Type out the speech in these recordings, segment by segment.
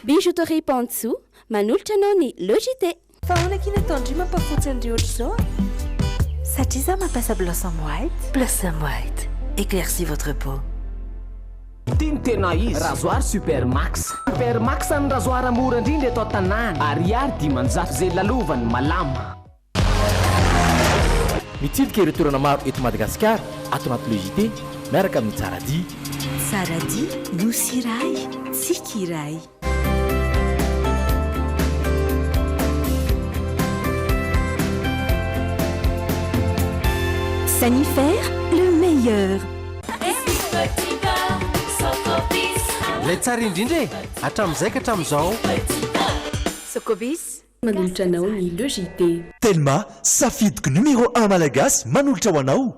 Bijouterie Pantsoa, manolotra anao ny Le JT. Fa ahoana akia ny ataon-dry mampafotsy an-dry ohatr'izao a? Satria za mampiasa Blossom White. Blossom White, éclaircit votre peau. Ty no tena izy, rasoir super max. Super max ny rasoir mora indrindra eto an-tanàna, ariary 500 izay lalovany malama. Mitsidika ireo toerana maro eto Madagasikara ato anaty Le JT miaraka amin'i Tsaradia. Tsaradia, Nosy iray, tsiky iray. Sanifer, le meilleur. Ilay tsara indrindra e! Hatramin'izay ka hatramin'izao. Socobis, manolotra anao ny Le JT. Telma, safidiko numéro un malagasy manolotra ho anao.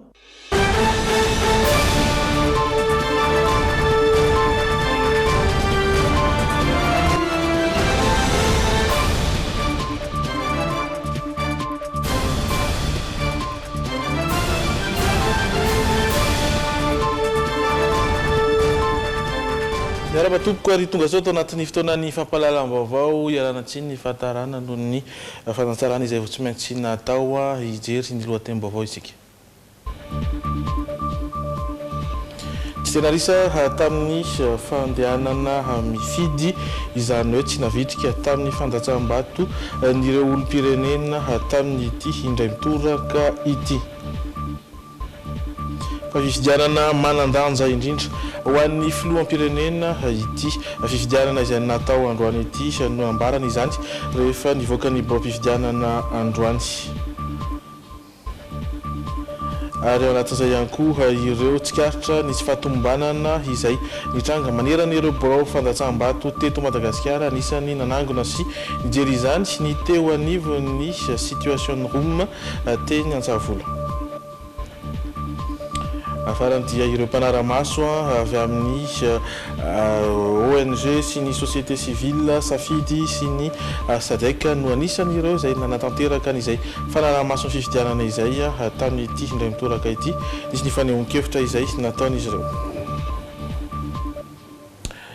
Miarahaba tompoko ary tonga soa ato anatin'ny fotoanan'ny fampahalalam-baovao. Ialana tsiny ny fahatarana noho ny fanatsarana izay vao tsy maintsy natao. Hijery ny lohatenim-baovao isika. Tsy dia narisa tamin'ny fandehanana mifidy, izany hoe tsy navitrika tamin'ny fandatsaham-bato n'ireo olom-pirenena tamin'ity indray mitoraka ity. Fa fifidianana manan-danja indrindra ho an'ny filoham-pirenena ity fifidianana izay natao androany ity no nambarany izany rehefa nivoaka ny biraom-pifidianana androany. Ary ao anatin'izay ihany koa ireo tsikaritra ny tsy fahatomombanana izay nitranga manerana ireo birao fandatsaham-bato teto Madagasikara. Anisan'ny nanangona sy nijery izany ny teo anivon'ny Situation Room teny Antsahavola. Farany dia ireo mpanara-maso avy amin'ny ONG sy ny société civile Safidy sy ny Sadec no anisan'ireo izay nanatanteraka an'izay fanaraha-maso ny fifidianana izay tamin'ity indray mitoraka ity. Nisy ny fanehoan-kevitra izay nataon'izy ireo.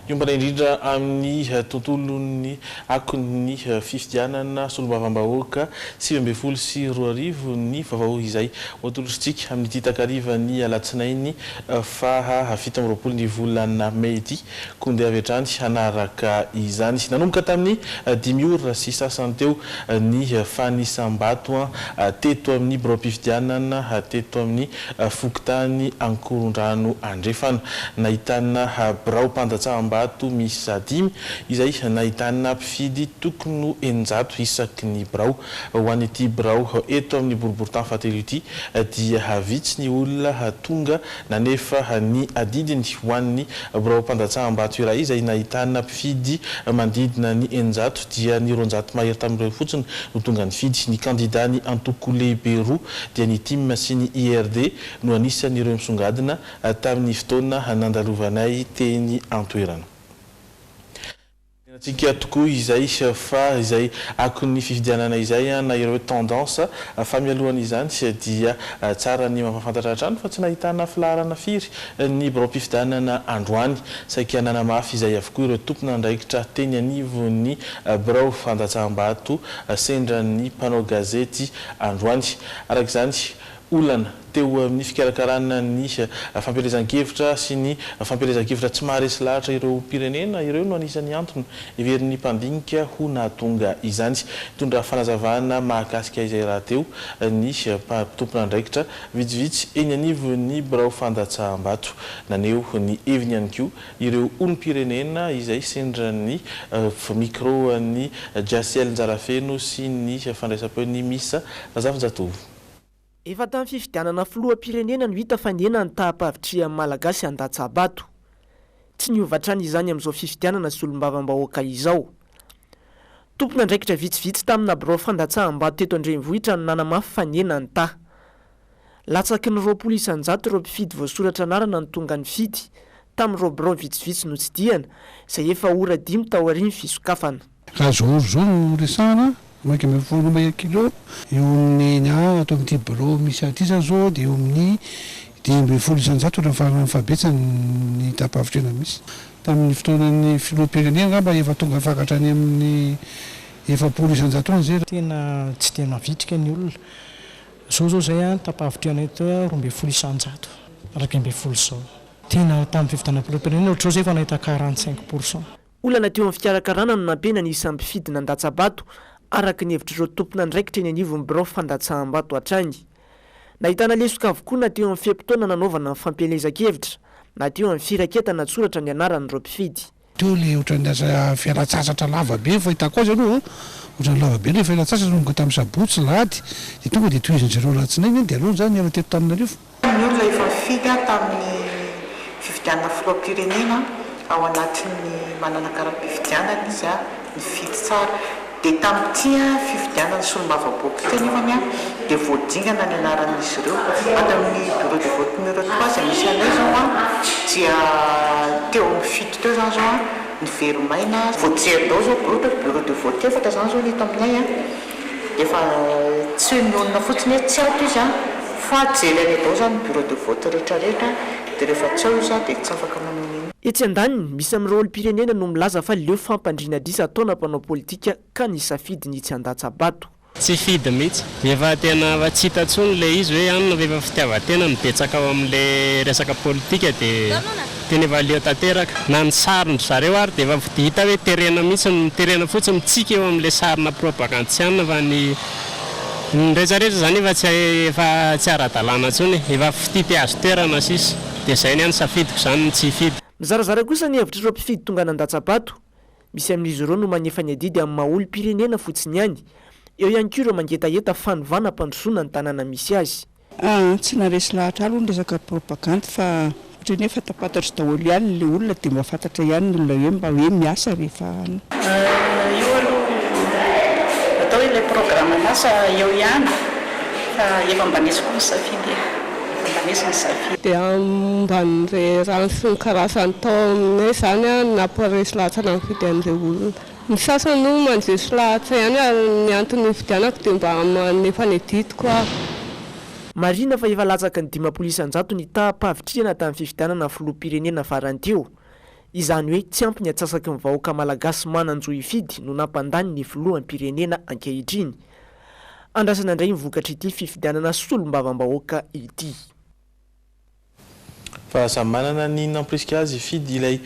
Hiompana indrindra amin'ny tontolon'ny akon'ny fifidianana solombavambahoaka 2019 ny vaovao izay ho atolotritsika amin'ity takarivan'ny alatsinainy faha 27 ny volana mey ity. Koa ndeha avy hatrany hanaraka izany. Nanomboka tamin'ny dimy ora sy sasany teo ny fanisam-bato teto amin'ny biraom-pifidianana teto amin'ny Fokontany Ankorondrano Andrefana. Nahitana birao mpandatsaham-bato miisa dimy izay nahitana mpifidy tokony ho 600 isaky ny birao. Ho an'ity birao eto amin'ny boriborintany fahatelo ity dia vitsy ny olona tonga nanefa ny adidiny ho an'ny birao mpandatsaham-bato iray izay nahitana mpifidy manodidina ny 600 dia ny 200 mahery tamin'ireo fotsiny no tonga nifidy. Ny kandida ny antoko lehibe roa dia ny tim sy ny IRD no anisan'ireo misongadina tamin'ny fotoana nandalovanay teny an-toerana. Antsika tokoa izay fa izay akon'ny fifidianana izay na ireo tendance fa mialohan'izany dia tsara ny mampahafantatra hatrany fa tsy nahitana filaharana firy ny biraom-pifidianana androany. Saika nanamafy izay avokoa ireo tompon'andraikitra teny anivon'ny birao fandatsaham-bato sendran'ny mpanao gazety androany. Araka izany, olana teo amin'ny fikarakarana ny fampielezan-kevitra sy ny fampielezan-kevitra tsy maharesy lahatra ireo olom-pirenena ireo no anisan'ny antony heverin'ny mpandinika ho nahatonga izany. Nitondra fanazavana mahakasika izay rahateo ny tompon'andraikitra vitsivitsy eny anivon'ny birao fandatsaham-bato. Naneho ny heviny ihany koa ireo olom-pirenena izay sendra ny micro an'i Jaciel Njarafeno sy ny fandraisam-peon'i Miss Razafinjatovo. Efa tamin'ny fifidianana filoham-pirenena no hita fa nihena ny taham-pahavitrihan'ny Malagasy handatsa-bato. Tsy niova hatrany izany amin'izao fifidianana solombavambahoaka izao. Tompon'andraikitra vitsivitsy tamina birao fandatsaham-bato teto an-drenivohitra no nanamafy fa nihena ny taha. Latsaky ny 20 isan-jato ireo mpifidy voasoratra anarana no tonga nifidy, tamin'ireo birao vitsivitsy notsidihana, izay efa ora dimy taorian'ny fisokafana. Raha izao ora izao no resahana, 11 mahery kilao, eo amin'ny, ny ahy ato amin'ity birao misy ahy ity izany izao dia eo amin'ny. 15% raha ny fahabetsany ny taham-pahavitrihana misy. Tamin'ny fotoanan'ny filoham-pirenena angamba efa tonga afaka hatrany amin'ny 40% any izay. Tena tsy dia mavitrika ny olona. Izao izao izay ny taham-pahavitrihana eto 12%, 11 izao. Tena tamin'ny fifidianana filoham-pirenena ohatr'izao izay efa nahita 45%. Olana teo amin'ny fikarakarana no nampihena ny isan'ny mpifidy nandatsa-bato, araka ny hevitr'ireo tompon'andraikitra eny anivon'ny birao fandatsaham-bato hatrany. Nahitana lesoka avokoa na teo amin'ny fe-potoana nanaovana ny fampielezan-kevitra, na teo amin'ny firaketana an-tsoratra ny anaran'ireo mpifidy. Teo ilay ohatran'ny asa fialan-tsasatra lava be, ny fahitako azy aloha, ohatran'ny lava be ilay fialan-tsasatra nanomboka tamin'ny sabotsy, lahady, dia tonga dia tohizin-dry zareo alatsinainy iny, dia aleo izany hiala teto Antananarivo. Ny olona efa nifidy tamin'ny fifidianana filoham-pirenena ao anatin'ny manana kara-pifidianana izy nifidy tsara. Dia tamin'ity fifidianana solombavambahoaka ity anefany dia voadingana ny anaran'izy ireo. Ato amin'ny bureau de vote numéro 3 izay misy anay izao dia teo amin'ny 7 teo izany izao ny veromaina. Voajery daholo izao ohatra hoe bureau de vote efatra izany izao ny eto aminay. Efa tsy hoe mionona fotsiny hoe tsy ato izy an, fa jerena daholo izany ny bureau de vote rehetra rehetra, dia rehefa tsy ao izy an dia tsy afaka manao n'inona. Etsy andaniny, misy amin'ireo olom-pirenena no milaza fa leo fampandriana adrisa ataona mpanao politika ka nisafidy ny tsy handatsa-bato. Tsy hifidy mihitsy. Efa tena efa tsy hita intsony ilay izy hoe anona fa efa fitiavan-tena no betsaka ao amin'ilay resaka politika dia tena efa leo tanteraka. Na ny sarin-dry zareo ary dia efa hita hoe terena mihitsy, terena fotsiny mitsiky eo amin'ilay sarina propagandy tsy anona fa ny ny rehetra rehetra izany efa tsy efa tsy ara-dalàna intsony e. Efa fitia te hahazo toerana sisa. Dia izay ny ahy ny safidiko izany ny tsy hifidy. Mizarazara kosa ny hevitr'ireo mpifidy tonga nandatsa-bato. Misy amin'izy ireo no manefa ny adidy amin'ny maha olom-pirenena fotsiny ihany. Eo ihany koa ireo mangetaheta fanovana hampandrosoana ny tanàna misy azy. Aa tsy naharesy lahatra ahy aloha ny resaka propagandy fa ohatran'ny hoe fantapantatro daholo ihany ilay olona dia mba fantatra ihany ny olona hoe mba hoe miasa rehefa any. Io aloha atao hoe ilay programan'asa eo ihany fa efa mba nisy koa ny safidy e, efa mba nisy ny safidy. Dia momba an'ireny rano sy ny karazany tao aminay izany no nampiresy lahatra anah nifidy an'ireo olona. Ny sasany moa mandresy lahatra ihany ary ny antony nifidianako dia mba manefa ny adidiko aho. Marihina fa efa latsaky ny 50% ny taham-pahavitrihana tamin'ny fifidianana filoham-pirenena farany teo. Izany hoe tsy ampy ny atsasaky ny vahoaka malagasy manan-jo hifidy no nampandany ny filoham-pirenena ankehitriny. Andrasana indray ny vokatr'ity fifidianana solombavambahoaka ity. Fa samy manana ny nampirisika azy hifidy ilay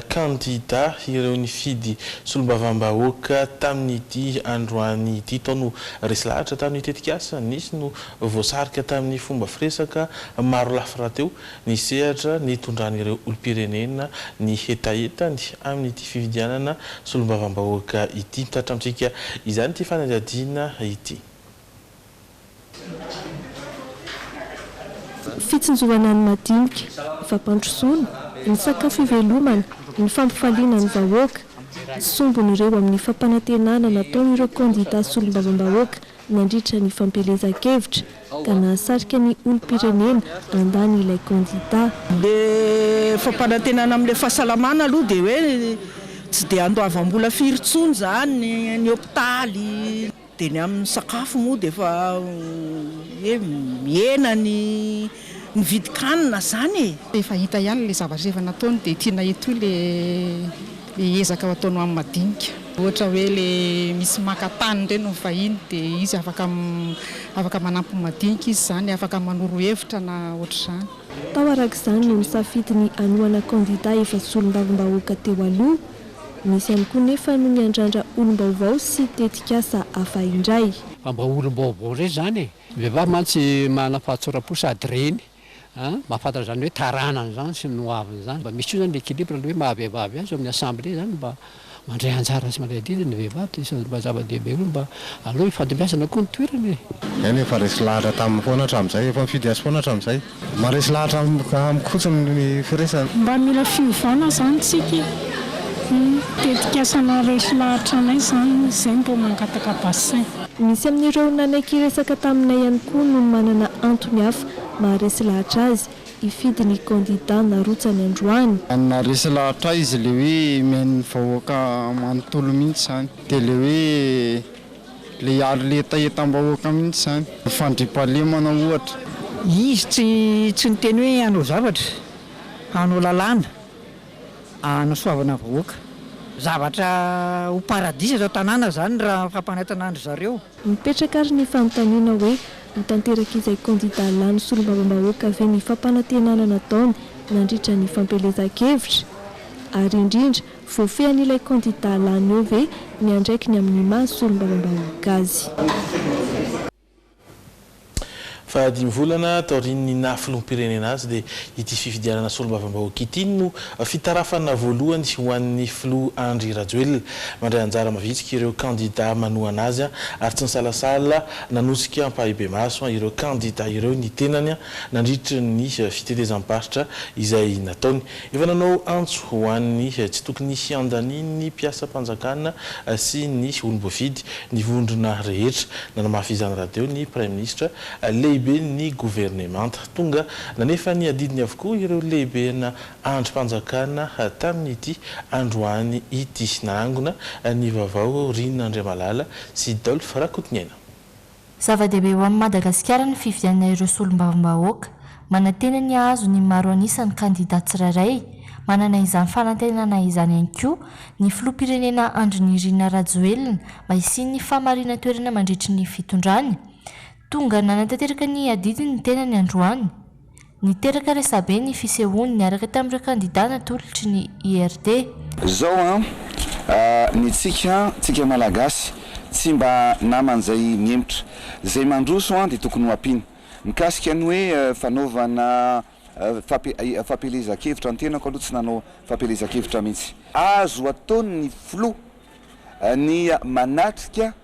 kandida ireo nifidy solombavambahoaka tamin'ity androany ity. Tao no resy lahatra tamin'ny tetikasa, nisy no voasarika tamin'ny fomba firesaka maro lafy rahateo ny sehatra nitondran'ireo olom-pirenena ny hetahetany amin'ity fifidianana solombavambahoaka ity. Mitatitra amintsika izany ity fanadihadiana ity. Fitsinjovana ny madinika, ny fampandrosoana, ny sakafo ivelomana, ny fampifaliana ny vahoaka. Sombiny ireo amin'ny fampanantenana nataon'ireo kandida solombavambahoaka nandritra ny fampielezan-kevitra ka nahasarika ny olom-pirenena handany ilay kandida. Le fampanantenana amin'ilay fahasalamana aloha dia hoe tsy dia andoavam-bola firy intsony izany ny hopitaly. Dia ny amin'ny sakafo moa dia efa hoe mihena ny ny vidin-kanina izany e! Efa hita ihany ilay zavatra efa nataony dia tianay hitohy ilay ilay ezaka ho ataony ho an'ny madinika. Ohatra hoe ilay misy maka tany ireny ny vahiny dia izy afaka afaka manampy ny madinika izy izany, afaka manoro hevitra na ohatr'izany. Tao araka izany no nisafidy ny hanohana kandida efa solombavambahoaka teo aloha. Nisy ihany koa nefa no niandrandra olom-baovao sy tetikasa hafa indray. Fa mba olom-baovao indray izany e! Ny vehivavy mantsy manana fahatsoram-po sady reny a, mahafantatra izany hoe taranany izany sy ny hoaviny izany. Mba misy koa izany l'équilibre le hoe maha vehivavy azy eo amin'ny assemblée izany mba mandray anjara sy mandray adidy ny vehivavy dia sady mba zava-dehibe koa mba aleo hifandimbiasana koa ny toerana e! Eny efa resy lahatra taminy foana hatramin'izay, efa nifidy azy foana hatramin'izay. Maharesy lahatra amiko fotsiny ny firesany. Mba mila fiovana zany tsika e! Tetikasa naharesy lahatra anay zany zay mbô mangataka bassin. Misy amin'ireo nanaiky hiresaka taminay ihany koa no manana antony hafa maharesy lahatra azy hifidy ny kandida narotsany androany. Naharesy lahatra ahy izy le hoe mihaino ny vahoaka manontolo mihitsy zany, de le hoe Le hiaro le hetahetam-bahoaka mihitsy izany. Ny fandriampahalemana ohatra. Izy tsy tsy niteny hoe hanao zavatra, hanao lalàna hanasoavana vahoaka. Zavatra ho paradisa izao tanàna izany raha fampanentana an-dry zareo. Mipetraka ary ny fanontaniana hoe ho tanterak'izay kandida lany solombavambahoaka ve ny fampanantenana nataony nandritra ny fampielezan-kevitra? Ary indrindra, voafehin'ilay kandida lany eo ve ny andraikiny amin'ny maha solombavambahoaka azy? Fa dimy volana taorian'ny naha filoham-pirenena azy dia ity fifidianana solombavambahoaka ity no fitarafana voalohany ho an'ny filoha Andry Rajoelina. Mandray anjara mavitrika ireo kandida manohana azy ary tsy nisalasala nanosika ampahibemaso ireo kandida ireo ny tenany nandritry ny fitetezam-paritra izay nataony. Efa nanao antso ho an'ny tsy tokony hiandanian'ny mpiasam-panjakana sy ny olom-boafidy ny vondrona rehetra. Nanamafy izany rahateo ny Praiminisitra lehiben'ny governemanta. Tonga nanefa ny adidiny avokoa ireo lehibena andrim-panjakana tamin'ity androany ity. Nanangona ny vaovao Rina Andriamalala sy Dolph Rakotoniaina. Zava-dehibe ho an'i Madagasikara ny fifidianana ireo solombavambahoaka. Manantena ny hahazo ny maro an'isa ny kandida tsirairay. Manana izany fanantenana izany ihany koa ny filoham-pirenena Andry Nirina Rajoelina mba hisian'ny fahamarinan-toerana mandritry ny fitondrany. Tonga nanatanteraka ny adidiny ny tenany androany. Niteraka resabe ny fisehoany niaraka tamin'ireo kandida natolotry ny IRD. Zao an, ny tsika, tsika Malagasy, tsy mba naman'izay mihemotra. Zay mandroso an dia tokony ho ampiana. Mikasika ny hoe fanaovana fampielezan-kevitra, ny tenako aloha tsy nanao fampielezan-kevitra mihitsy. Azo ataon'ny filoha ny manatrika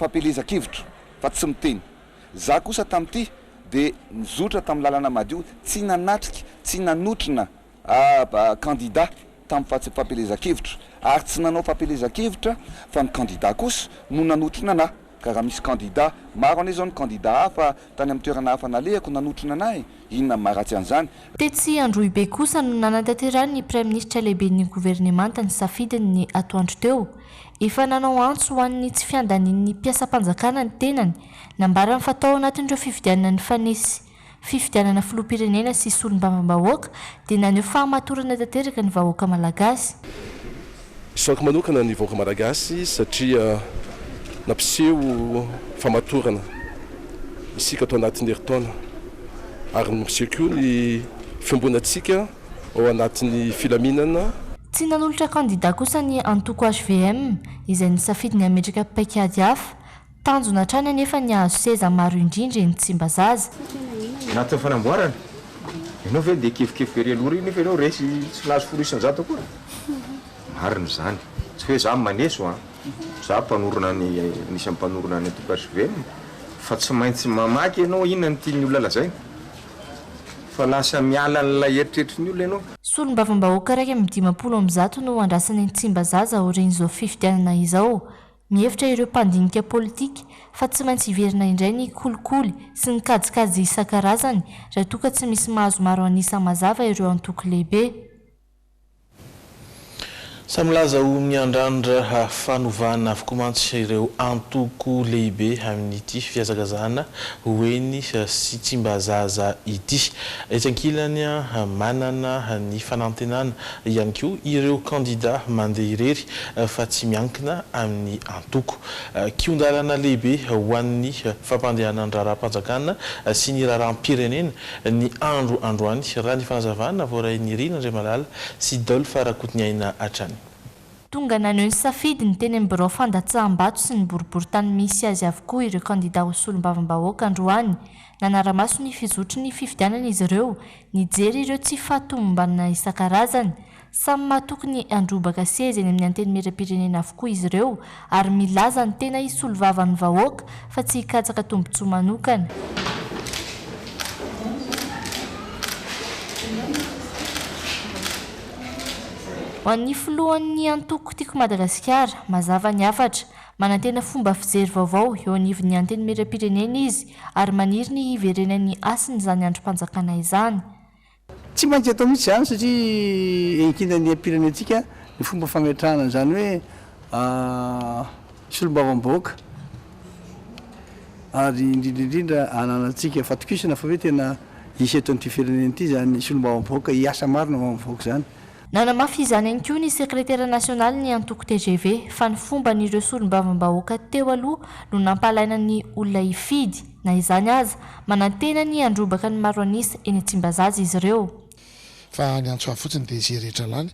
fampielezan-kevitra fa tsy miteny. Za kosa tamin'ity dia nizotra tamin'ny lalana madio, tsy nanatrika, tsy nanotrona kandida tamin'ny fampielezan-kevitra ary tsy nanao fampielezan-kevitra fa ny kandida kosa no nanotrona anah. Ka raha misy kandida, maro anie izao ny kandida hafa tany amin'ny toerana hafa nalehako nanotrona anah e! Inona ny maharatsy an'izany? Tetsy Androhibe kosa no nanatanterahan'ny Praiminisitra lehiben'ny governemanta ny safidiny ny atoandro teo. Efa nanao antso ho an'ny tsy fiandanian'ny mpiasam-panjakana ny tenany. Nambarany fa tao anatin'ireo fifidianana nifanesy, fifidianana filoham-pirenena sy solombavambahoaka, dia naneho fahamatorana tanteraka ny vahoaka malagasy. Isaorako manokana ny vahoaka malagasy satria nampiseho fahamatorana isika tao anatin'ny herintaona ary mampiseho koa ny fiombonantsika ao anatin'ny filaminana. Tsy nanolotra kandida kosa ny antoko hvm, izay nisafidy ny hametraka paikady hafa. Tanjona hatrany anefa ny hahazo seza maro indrindra eny Tsimbazaza. Anatin'ny fanamboarana, ianao ve dia kefikefy ery aloha ery nefa ianao resy tsy nahazo 10% akory? Marina izany, tsy hoe za maneso an, za mpanorina ny, anisan'ny mpanorina ny antoko hvm, fa tsy maintsy mamaky ianao inona no tian'ny olona lazaina. Fa lasa miala an'ilay eritreritry ny olona ianao. Solombavambahoaka 151 no andrasana eny Tsimbazaza aorian'izao fifidianana izao. Mihevitra ireo mpandinika politika fa tsy maintsy hiverina indray ny kolikoly sy ny kajikajy isan-karazany raha toa ka tsy misy mahazo maro an'isa mazava ireo antoko lehibe. Samy milaza ho miandrandra fanovana avokoa mantsy ireo antoko lehibe amin'ity fihazakazahana ho eny sy Tsimbazaza ity. Etsy ankilany, manana ny fanantenana ihany koa ireo kandida mandeha irery fa tsy miankina amin'ny antoko. Kihon-dalana lehibe ho an'ny fampandehanan-draharaham-panjakana sy ny raharaham-pirenena ny andro androany, raha ny fanazavana voarain'i Rina Andriamalala sy Dolph Rakotoniaina hatrany. Tonga naneho ny safidiny teny amin'ny birao fandatsaham-bato sy ny boriborintany misy azy avokoa ireo kandida ho solombavambahoaka androany. Nanara-maso ny fizotry ny fifidianana izy ireo, nijery ireo tsy fahatomombanana isan-karazany. Samy mahatoky ny handrobaka seza eny amin'ny Antenimierampirenena avokoa izy ireo ary milaza ny tena hisolo vava ny vahoaka fa tsy hikatsaka tombontsoa manokana. Ho an'ny filohan'ny antoko Tiako Madagasikara, mazava ny hafatra. Manantena fomba fijery vaovao eo anivon'ny Antenimierampirenena izy ary maniry ny hiverenan'ny hasin'izany andrim-panjakana izany. Tsy maintsy atao mihitsy izany satria enkinan'ny aim-pirenentsika ny fomba fametrahana an'izany hoe solombavambahoaka. ary indrindra indrindra ananantsika fatokisana fa hoe tena hisy eto amin'ity firenena ity izany solombavambahoaka hiasa marina ho an'ny vahoaka izany. Nanamafy izany ihany koa ny sekretera nasionalin'ny antoko tgv fa ny fomban'ireo solombavambahoaka teo aloha no nampalaina ny olona hifidy. Na izany aza, manantena ny handrobaka ny maro an'isa eny Tsimbazaza izy ireo. Fa ny antso avo fotsiny dia izay rehetra lany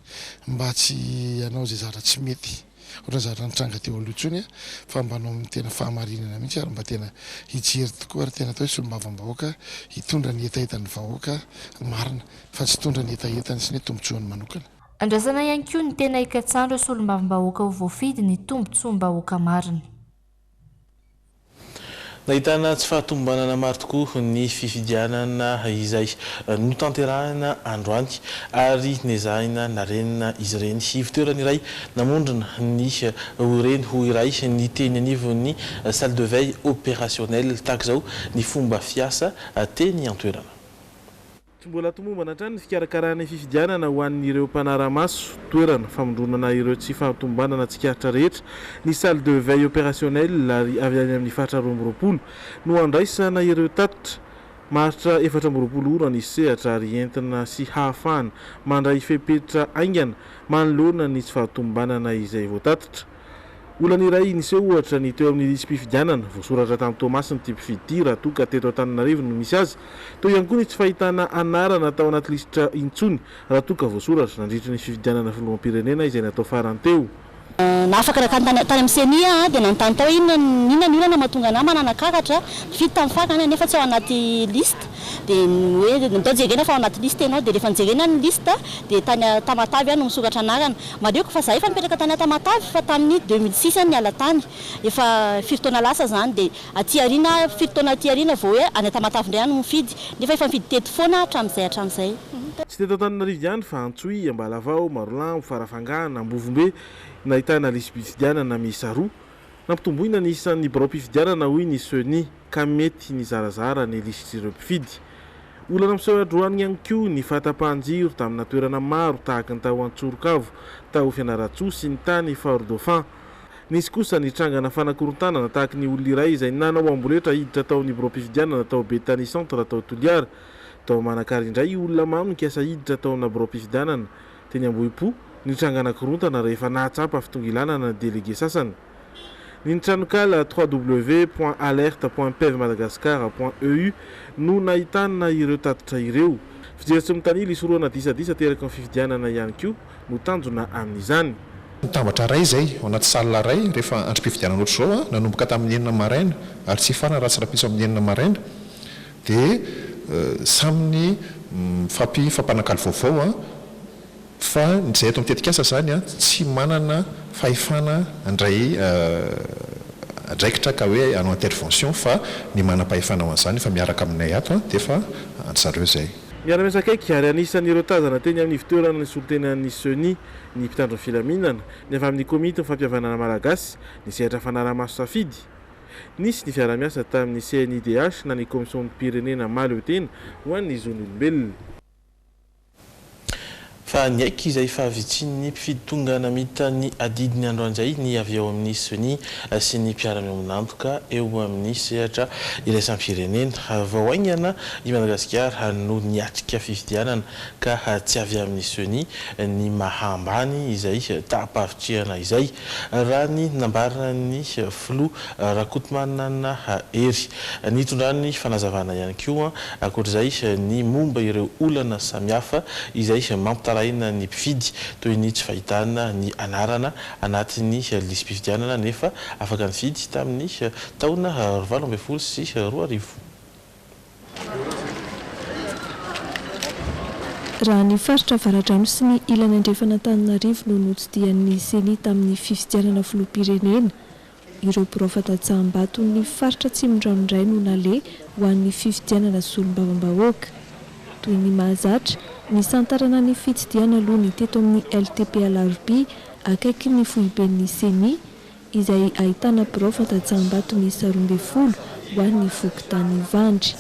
mba tsy hanao izay zavatra tsy mety ohatran'ny zavatra nitranga teo aloha intsony fa mba hanao amin'ny tena fahamarinana mihitsy ary mba tena hijery tokoa ary tena atao hoe solombavambahoaka hitondra ny hetahetan'ny vahoaka marina fa tsy hitondra ny hetahetany sy ny tombotsoany manokana. Andrasana ihany koa ny tena hikatsahan'ireo solombavambahoaka ho voafidy ny tombotsoam-bahoaka marina. Nahitana tsy fahatomombanana maro tokoa ny fifidianana izay notanterahina androany ary nezahina narenina izy ireny. Ivon-toerana iray namondrona ny ireny ho iray ny teny anivon'ny salle de veille opérationnelle. Tahaka izao ny fomba fiasa teny an-toerana. Tsy mbola tomombana hatrany ny fikarakarana ny fifidianana ho an'ireo mpanara-maso, toerana famondronana ireo tsy fahatomombanana tsikaritra rehetra, ny salle de veille opérationnelle ary avy any amin'ny faritra 22 no andraisana ireo tatitra. Maharitra 24 ora ny sehatra ary entina sy hahafahana mandray fepetra haingana manoloana ny tsy fahatomombanana izay voatatitra. Olana iray niseho ohatra ny teo amin'ny lisi-pifidianana, voasoratra tany Toamasina ity mpifidy ity raha toa ka teto Antananarivo no misy azy. Teo ihany koa ny tsy fahitana anarana tao anaty lisitra intsony raha toa ka voasoratra nandritry ny fifidianana filoham-pirenena izay natao farany teo. Nahafaka nankany tany tany amin'ny ceni aho dia nanontany tao hoe inona inona ny olana mahatonga anah manana karatra mpifidy tamin'ny farany nefa tsy ao anaty liste dia ny hoe ndao jerena fa ao anaty liste ianao dia rehefa nojerena ny liste dia tany Tamatave aho no misoratra anarana Marihiko fa za efa nipetraka tany Tamatave fa tamin'ny 2006 aho niala tany, efa firy taona lasa zany, dia aty aoriana firy taona aty aoriana vao hoe any Tamatave indray aho no mifidy, nefa efa nifidy teto foana hatramin'izay hatramin'izay. Tsy teto Antananarivo ihany fa Antsohihy, Ambalavao, Marolambo, Farafangana, Ambovombe, nahitana lisi-pifidianana miisa roa. Nampitomboina ny isan'ny biraom-pifidianana hoy ny Ceni ka mety nizarazara ny lisitr'ireo mpifidy. Olana miseho androany ihany koa ny fahatapahan-jiro tamina toerana maro tahaka ny tao Antsorokavo, tao Fianarantsoa sy ny tany Fort Dauphin. Nisy kosa ny trangana fanakorontanana tahaka ny olona iray izay nanao amboletra hiditra tao amin'ny biraom-pifidianana tao Betania Centre tao Toliara. Tao Manakara indray olona mamo nikasa hiditra tao amina biraom-pifidianana Teny Ambohipo, nitrangana korontana rehefa nahatsapa fitongilanana ny delege sasany. Ny ny tranonkala www.alerte.pevmadagascar.eu no nahitana ireo tatitra ireo. Fijery tsy mitanila hisorohana disadisa ateraky ny fifidianana ihany koa no tanjona amin'izany. Mitambatra iray izay ao anaty salle iray rehefa androm-pifidianana ohatr'izao, nanomboka tamin'ny enina maraina ary tsy hifarana raha tsy rahampitso amin'ny enina maraina Dia samy ny mifampi fampanakalo vaovao an, fa ny izay eto amin'ny tetikasa izany an tsy manana fahefana handray andraikitra ka hoe hanao intervention fa ny manam-pahefana ho an'izany efa miaraka aminay ato an, dia efa an-dry zareo izay. Miara-miasa akaiky ary anisan'ireo tazana teny amin'ny ivontoerana ny solontenan'ny Ceni, ny mpitandro ny filaminana, ny avy amin'ny Komity ny fampihavanana malagasy, ny sehatra fanaraha-maso safidy. Nisy ny fiaraha-miasa tamin'ny CNIDH na ny Kaomisionim-pirenena mahaleotena ho an'ny zon'olombelona. Fa niaiky izay fahavitsian'ny mpifidy tonga namita ny adidiny androany izay ny avy ao amin'ny Ceni sy ny mpiara-miombon'antoka eo amin'ny sehatra iraisam-pirenena. Vao haingana i Madagasikara no niatrika fifidianana ka tsy avy amin'ny Ceni ny maha ambany izay taham-pahavitrihana izay. Raha ny nambaran'ny filoha Rakotomanana Hery. Nitondrany fanazavana ihany koa ankoatra izay ny momba ireo olana samihafa izay mampitaraina ny mpifidy toy ny tsy fahitana ny anarana anatin'ny lisi-pifidianana nefa afaka nifidy tamin'ny taona 2018. Raha ny faritra Avaradrano sy ny ilany andrefan'Antananarivo no notsidihan'ny Ceni tamin'ny fifidianana filoham-pirenena, ireo birao fandatsaham-baton'ny faritra Atsimondrano indray no naleha ho an'ny fifidianana solombavambahoaka. Toy ny mahazatra, nisantarana ny fitsidihana aloha ny teto amin'ny LTP Alarobia akaikin'ny foiben'ny Ceni, izay ahitana birao fandatsaham-bato miisa 12 ho an'ny fokontany Ivandry.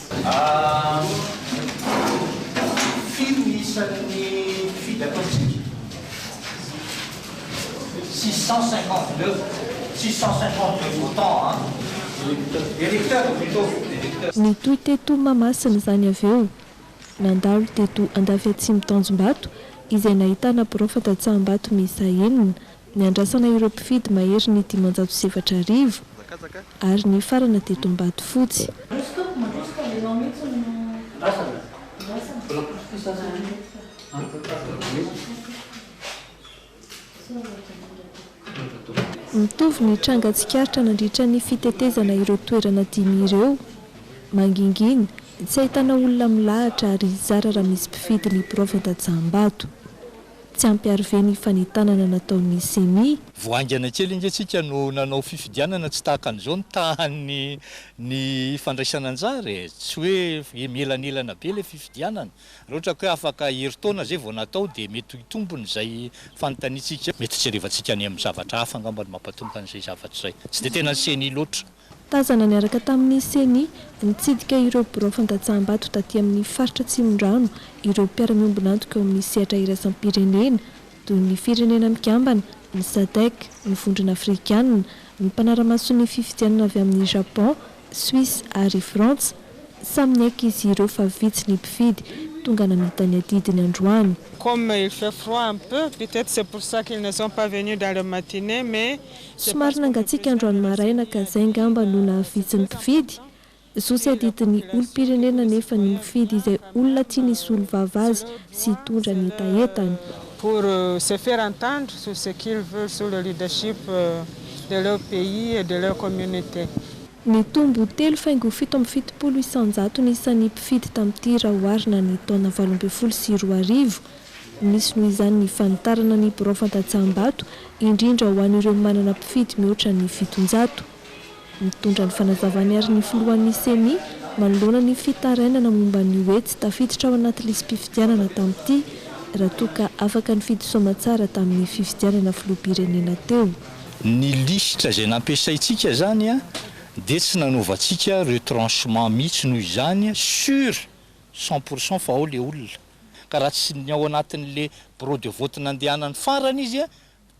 Firy ny isan'ny mpifidy ato amintsika? 652, 652 votants an! Nitohy teto Mahamasina izany avy eo. Nandalo teto Andafiatsimo Tanjombato izay nahitana birao fandatsaham-bato miisa enina, niandrasana ireo mpifidy mahery ny 1500 ary nifarana teto Ambatofotsy. Mitovy ny tranga tsikaritra nandritra ny fitetezana ireo toerana dimy ireo. Mangingina, tsy ahitana olona milahatra ary zara raha misy mpifidy ny birao fandatsaham-bato. Tsy ampy ary ve ny fanentanana nataon'ny Ceni? Vao haingana kely ange tsika no nanao fifidianana tsy tahaka an'izao ny tahan'ny ny fandraisana anjara e! Tsy hoe mielanelana be ilay fifidianana. Raha ohatra ka hoe afaka herintaona izay vao natao dia mety ho hitombina izay fanontaniantsika. Mety jerevantsika any amin'ny zavatra hafa angamba no mampatonga an'izay zavatra izay. Tsy dia tena ny Ceni loatra. Tazana niaraka tamin'ny Ceni, nitsidika ireo birao fandatsaham-bato taty amin'ny faritra Atsimondrano ireo mpiara-miombon'antoka eo amin'ny sehatra iraisam-pirenena, toy ny Firenena Mikambana, ny Sadec, ny Vondrona Afrikanina, ny mpanara-mason'ny fifidianana avy amin'i Japon, Suisse ary Frantsa. Samy niaiky izy ireo fa vitsy ny mpifidy tonga namita ny adidiny androany. Comme il fait froid un peu, peut-être c'est pour ça qu'ils ne sont pas venus dans le matinée, mais c'est Somary parce qu'on nangatsiaka androany maraina ka izay angamba no nahavitsy ny mpifidy. Zo sy adidin'ny olom-pirenena anefa ny mifidy izay olona tiany hisolo vava azy sy hitondra ny hetahetany. Pour se faire entendre sur ce qu'ils veulent sur le leadership de leur pays et de leur communauté. Nitombo 3,77% ny isan'ny mpifidy tamin'ity raha oharina ny taona 2018. Nisy noho izany ny fanitarana ny birao fandatsaham-bato, indrindra ho an'ireo manana mpifidy mihoatra ny 700. Nitondra ny fanazavany àry ny filohan'ny Ceni manoloana ny fitarainana momba ny hoe tsy tafiditra ao anaty lisi-pifidianana tamin'ity raha toa ka afaka nifidy soamatsara tamin'ny fifidianana filoham-pirenena teo. Ny lisitra izay nampiasaintsika izany dia tsy nanaovantsika retranchement mihitsy noho izany sur 100% fa ao le olona. Ka raha tsy ny ao anatin'le bureau de vote nandehanany farany izy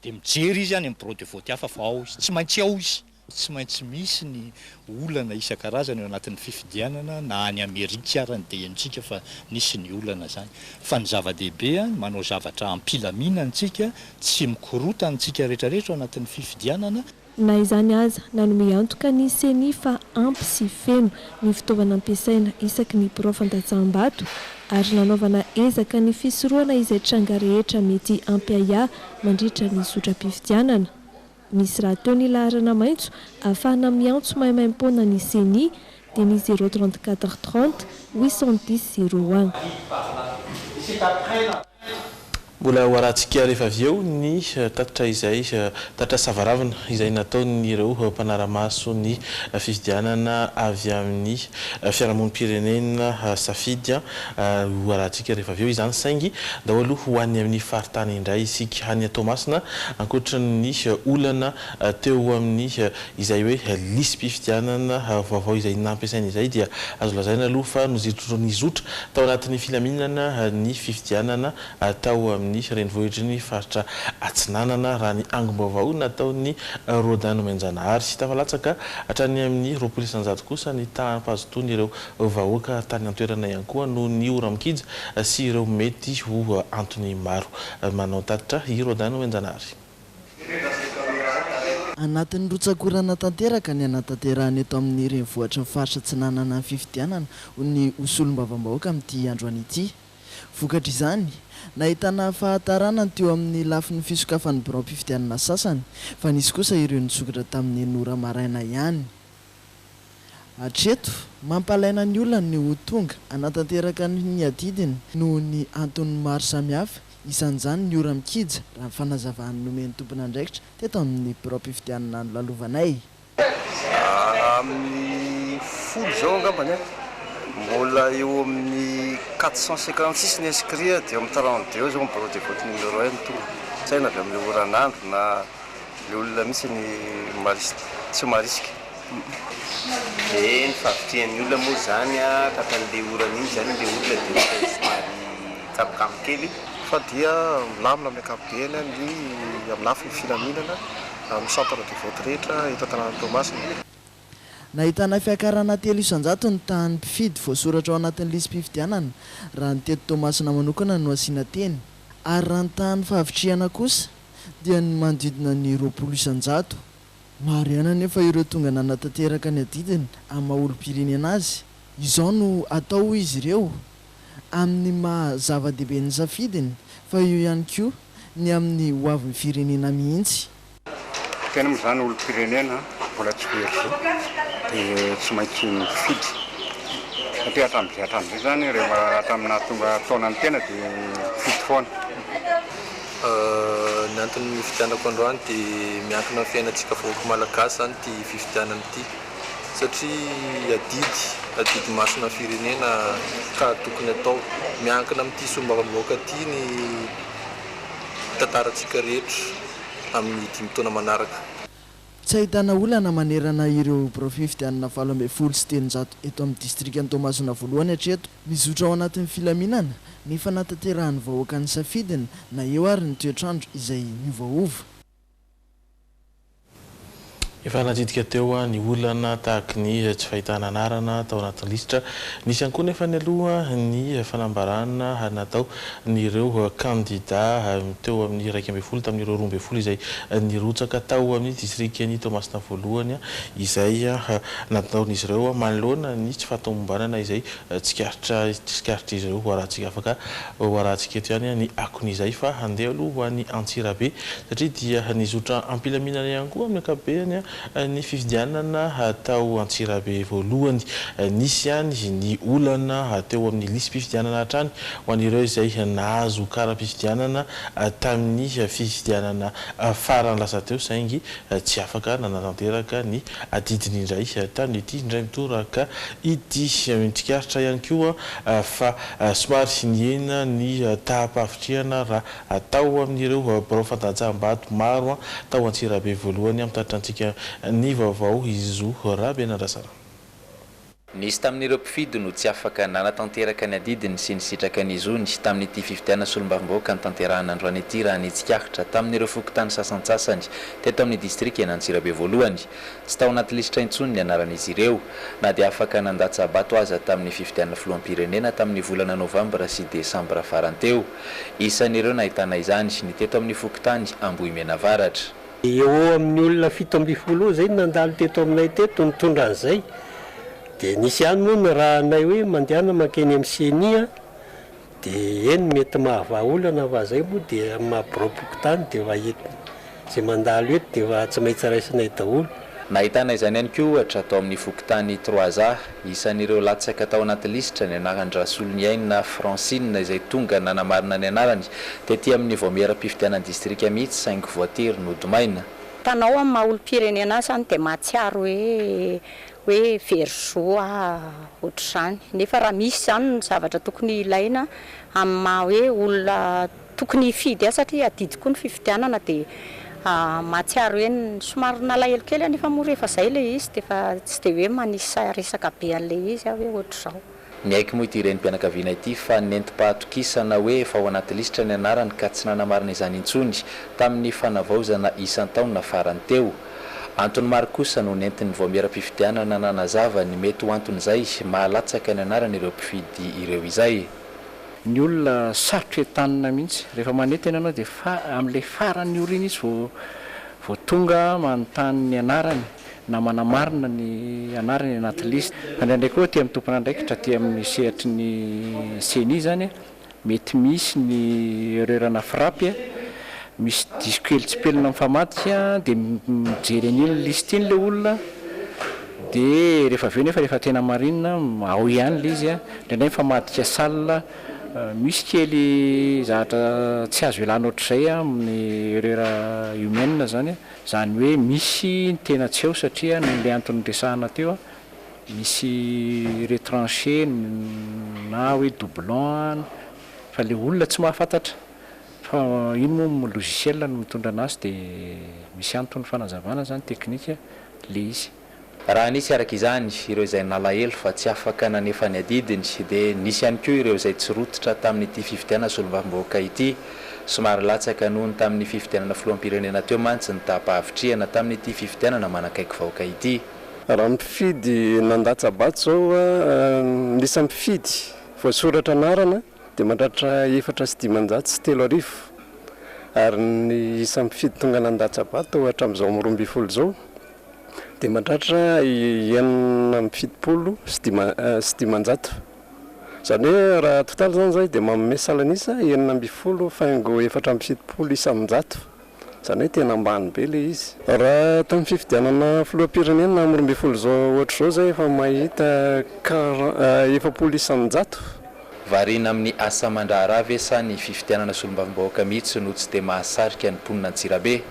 dia mijery izy any amin'ny bureau de vote hafa fa ao izy. Tsy maintsy ao izy. Tsy maintsy misy ny olana isan-karazany ao anatin'ny fifidianana na any Amerika arany dia henontsika fa nisy ny olana izany. Fa ny zava-dehibe, manao zavatra am-pilaminana isika, tsy mikorotana isika rehetra rehetra ao anatin'ny fifidianana. Na izany aza, nanome antoka ny Ceni fa ampy sy feno ny fitaovana ampiasaina isaky ny birao fandatsaham-bato ary nanaovana ezaka ny fisorohana izay tranga rehetra mety hampiahiahy mandritra ny zotram-pifidianana. Misy rahateo ny laharana maitso ahafahana miantso maimaimpoana ny Ceni dia ny zéro 34 30 810 zéro un. Mbola ho arahantsika rehefa avy eo ny tatitra izay tatitra savaravina izay nataon'ireo mpanara-maso ny fifidianana avy amin'ny fiarahamonim-pirenena Safidy. Ho arahantsika rehefa avy eo izany saingy ndao aloha ho any amin'ny faritany indray isika any Toamasina ankoatra ny olana teo amin'ny izay hoe lisi-pifidianana vaovao izay nampiasaina izay dia azo lazaina aloha fa nizotra tao anatin'ny filaminana ny fifidianana tao amin'ny renivohitry ny faritra Atsinanana raha ny angom-baovao nataon'i Rodin Nomenjanahary. Tafalatsaka hatrany amin'ny 20% kosa ny taham-pahazotoan'ireo vahoaka tany an-toerana ihany koa noho ny ora-mikija sy ireo mety ho antony maro. Manao tatitra i Rodin Nomenjanahary. Anatin'ny rotsak'orana tanteraka ny hanatanterahana eto amin'ny renivohitry ny faritra Atsinanana ny fifidianana ny ho solombavambahoaka amin'ity androany ity. Vokatr'izany, nahitana fahatarana ny teo amin'ny lafiny fisokafan'ny biraom-pifidianana sasany, fa nisy kosa ireo nisokatra tamin'ny enina ora maraina ihany. Hatreto, mampalaina ny olona ny ho tonga hanatanteraka ny adidiny noho ny antony maro samihafa, isan'izany ny ora mikija, raha ny fanazavana nomen'ny tompon'andraikitra teto amin'ny biraom-pifidianana nolalovanay. Amin'ny folo izao angambany an, mbola eo amin'ny 456 ny inscrits dia eo amin'ny 32 eo izao ny bureau de vote numéro un no tonga. Tsy hay na avy amin'ilay oran'andro na ilay olona mihitsy ny marisika, tsy marisika. Dia ny fahavitrihan'ny olona moa izany an, tratran'ilay orana iny izany ilay olona dia ohatran'ny somary kamokamo kely. Fa dia milamina amin'ny ankapobeny ny amin'ny lafiny filaminana amin'ny centre de vote rehetra eto an-tanànan'i Toamasina. Nahitana fiakarana 3% ny tahan'ny mpifidy voasoratra ao anatin'ny lisi-pifidianana raha ny teto Toamasina manokana no asiana teny ary raha ny tahan'ny fahavitrihana kosa dia ny manodidina ny 20%. Maro ihany anefa ireo tonga nanatanteraka ny adidiny amin'ny maha olom-pirenena azy. Izao no atao hoy izy ireo, amin'ny maha zava-dehibe ny safidiny fa eo ihany koa ny amin'ny hoavin'ny firenena mihitsy. Tena moa izany olom-pirenena mbola tsy very zo dia tsy maintsy mifidy satria hatramin'izay hatramin'izay izany rehefa hatramin'ny nahatonga taona ny tena dia mifidy foana. Ny antony nifidianako androany dia miankina amin'ny fiainantsika vahoaka malagasy izany ity fifidianana ity satria adidy, adidy masina firenena ka tokony atao. Miankina amin'ity solombavambahoaka ity ny tantarantsika rehetra amin'ny dimy taona manaraka. Tsy ahitana olana manerana ireo birao fifidianana 318 eto amin'ny distrikan'i Toamasina voalohany hatreto. Mizotra ao anatin'ny filaminana ny fanatanterahan'ny vahoaka ny safidiny na eo ary ny toetr'andro izay miovaova. Efa natsidika teo ny olana tahaky ny tsy fahitana anarana tao anatin'ny lisitra. Nisy ihany koa nefa nialoha ny fanambarana nataon'ireo kandida teo amin'ny 11 tamin'ireo 12 izay nirotsaka tao amin'ny distrikan'i Toamasina voalohany izay nataon'izy ireo manoloana ny tsy fahatomombanana izay tsikaritra tsikaritr'izy ireo. Ho arahantsika afaka ho arahantsika eto ihany ny akon'izay fa handeha aloha ho any Antsirabe satria dia nizotra am-pilaminana ihany koa amin'ny ankapobeny ny fifidianana tao Antsirabe voalohany. Nisy ihany ny olana teo amin'ny lisi-pifidianana hatrany ho an'ireo izay nahazo kara-pifidianana tamin'ny fifidianana farany lasa teo saingy tsy afaka nanatanteraka ny adidiny indray tamin'ity indray mitoraka ity. Tsikaritra ihany koa fa somary nihena ny taham-pahavitrihana raha tao amin'ireo birao fandatsaham-bato maro tao Antsirabe voalohany. Mitatitra antsika ny vaovao i Zo Rabenandrasana. Nisy tamin'ireo mpifidy no tsy afaka nanatanteraka ny adidiny sy nisitraka ny zony tamin'ity fifidianana solombavambahoaka notanterahina androany ity raha ny tsikaritra tamin'ireo fokontany sasantsasany teto amin'ny distrikan'Antsirabe voalohany. Tsy tao anaty lisitra intsony ny anaran'izy ireo na dia afaka nandatsa-bato aza tamin'ny fifidianana filoham-pirenena tamin'ny volana novambra sy desambra farany teo. Isan'ireo nahitana izany ny teto amin'ny fokontany Ambohimenavaratra. Eo ho eo amin'ny olona 17 eo izay no nandalo teto aminay teto nitondra an'izay. Dia nisy ihany moa ny rahanay hoe mandehana mankeny amin'ny ceni an, dia eny mety mahavaha olana fa izay moa dia amin'ny maha biraom-pokontany dia efa eto izay mandalo eto dia efa tsy maintsy raisinay daholo. Nahitana izany ihany koa ohatra tao amin'ny fokontany Trois A. Isan'ireo latsaka tao anaty lisitra ny anaran-dRasoloniaina Francine izay tonga nanamarina ny anarany tety amin'ny vaomieram-pifidianan'ny distrika mihitsy saingy voatery nody maina. Hitanao amin'ny maha olom-pirenena ahy izany dia mahatsiaro hoe hoe very zo aho ohatr'izany. Nefa raha misy izany ny zavatra tokony ilaina amin'ny maha hoe olona tokony hifidy ahy satria adidy koa ny fifidianana dia mahatsiaro hoe somary nalahelo kely aho nefa moa rehefa izay ilay izy dia efa tsy dia hoe manisa resaka be an'ilay izy aho hoe ohatr'izao. Niaiky moa ity renim-pianakaviana ity fa nentim-pahatokisana hoe efa ao anaty lisitra ny anarany ka tsy nanamarina izany intsony tamin'ny fanavaozana isan-taona farany teo. Antony maro kosa no nentin'ny vaomieram-pifidianana nanazava ny mety ho anton'izay mahalatsaka ny anaran'ireo mpifidy ireo izay. Ny olona sarotra entanina mihitsy. Rehefa manentana ianao dia fa amin'ilay farany ora iny izy vao vao tonga manontany ny anarany na manamarina ny anarany anaty liste. Fa indraindray koa aty amin'ny tompon'andraikitra aty amin'ny sehatry ny ceni izany mety misy ny erreur na frappe, misy diso kely tsipelina mifamadika dia mijery an'iny liste iny ilay olona dia rehefa avy eo nefa rehefa tena marina ao ihany ilay izy, indraindray mifamadika salle, misy kely zavatra tsy azo ialana ohatr'izay amin'ny erreur humaine izany, izany hoe misy ny tena tsy ao satria noho ilay antony noresahana teo misy retranché na hoe doublon fa ilay olona tsy mahafantatra fa iny moa logiciel no mitondra anazy dia misy antony fanazavana izany teknika ilay izy. Raha nisy araka izany ireo izay nalahelo fa tsy afaka nanefa ny adidiny dia nisy ihany koa ireo izay tsy rototra tamin'ity fifidianana solombavambahoaka ity. Somary latsaka noho ny tamin'ny fifidianana filoham-pirenena teo mantsy ny taham-pahavitrihana tamin'ity fifidianana manakaiky vahoaka ity. Raha mpifidy nandatsa-bato izao, ny isan'ny mpifidy voasoratra anarana dia mahatratra 3504 ary ny isan'ny mpifidy tonga nandatsa-bato hatramin'izao amin'ny 12 izao dia mahatratra 576. Izany hoe raha totaly izany izay dia manome salan'isa 16 faingo 74 isan-jato. Izany hoe tena ambany be ilay izy. Raha tamin'ny fifidianana filoham-pirenena amin'ny 12 izao ohatr'izao izay efa mahita 40 isan-jato. Variana amin'ny asa aman-draharaha ve sa ny fifidianana solombavambahoaka mihitsy no tsy dia mahasarika ny mponina Antsirabe?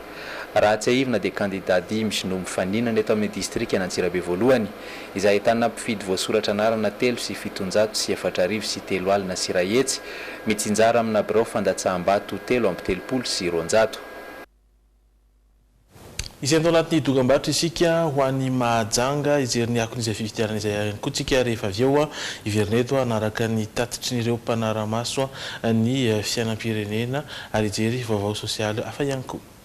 Raha tsiahivina dia kandida dimy no mifaninana eto amin'ny distrikan'Antsirabe voalohany, izay ahitana mpifidy voasoratra anarana 173 103, mitsinjara amina birao fandatsaham-bato 233. Izay atao anatin'ny dokam-barotra isika ho an'ny Mahajanga hijery ny akon'izay fifidianana izay ihany koa tsika rehefa avy eo hiverina eto hanaraka ny tatitrin'ireo mpanara-maso ny fiainam-pirenena ary hijery vaovao sosialy hafa ihany koa.